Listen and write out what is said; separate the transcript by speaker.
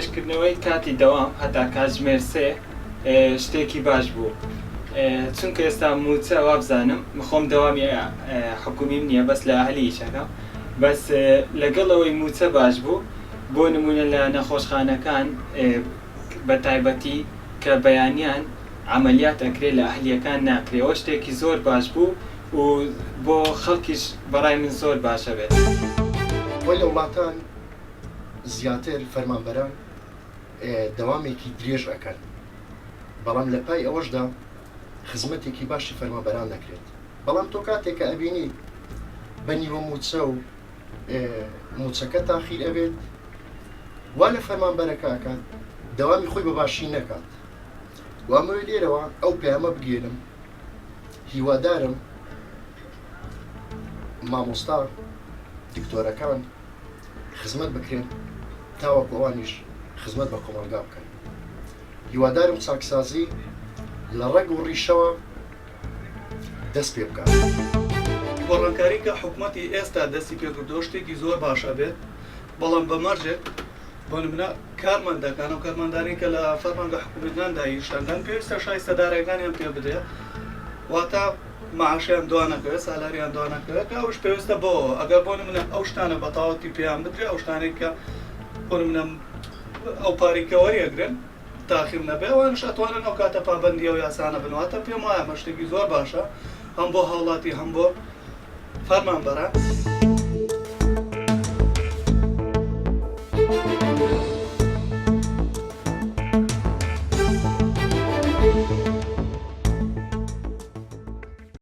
Speaker 1: درێژکردنەوەی کاتی دەوام هەتا کاتژمێر سێ شتێکی باش بوو چونکە ئێستا مووچە وابزانم خۆم دەوامی حکومیم نییە بەس لە ئەهلی ئیشەکەم بەس لەگەڵ ئەوەی مووچە باش بوو بۆ نموونە لە نەخۆشخانەکان بە تایبەتی کە بەیانیان عەمەلیات ئەکرێ لە ئەهلیەکان ناکرێ ئەوە شتێکی زۆر باش بوو و بۆ خەڵکیش بەڕای من زۆر باشە بێت.
Speaker 2: خۆی لە وڵاتان زیاتر فەرمانبەران دەوامێکی درێژ ئەکەن بەڵام لە پای ئەوەشدا خزمەتێکی باشی فەرمانبەران دەکرێت بەڵام تۆ کاتێک کە ئەبینی بە نیوە موچە و موچەکە تاخیر ئەبێت وا لە فەرمانبەرەکە ئەکات دەوامی خۆی بە باشی نەکات وامەوێ لێرەوە ئەو پەیامە بگەێنم هیوادارم مامۆستا دکتۆرەکان خزمەت بکرێن تاوەکو ئەوانیش خزمەت بە کۆمەڵگا بکەن هیوادارم چاکسازی لە ڕەگ و ڕیشەوە دەست پێ بکات.
Speaker 3: گۆڕانکاری کە حکومەتی ئێستا دەستی پێکردووە شتێکی زۆر باش ئەبێت بەڵام بە مەرجێک بۆ نمونە کارمەندەکان ئەو کارمەندانەی کە لە فەرمانگە حکومیەکاندا ئیش دەکەن پێویستە شایستە دارایەکانیان پێ بدرێت واتە معاشیان دوانەکەوێت سالاریان دوانەکەوێت کە ئەوش پێویستە بۆ ئەگەر بۆ نمونە ئەو شتانە بە تەواوەتی پێیان بدرێت ئەو شتانەی کە بۆ نمونە ئەو پارەی کە وەریەگرن تاخیر نەبێ ئەوانش ئەتوانن ئەو کاتە پابەندی ئەو یاسانە بن واتە پێم وایە ئەمە شتێکی زۆر باشە هەم بۆ هاوڵاتی هەم بۆ فەرمانبەران.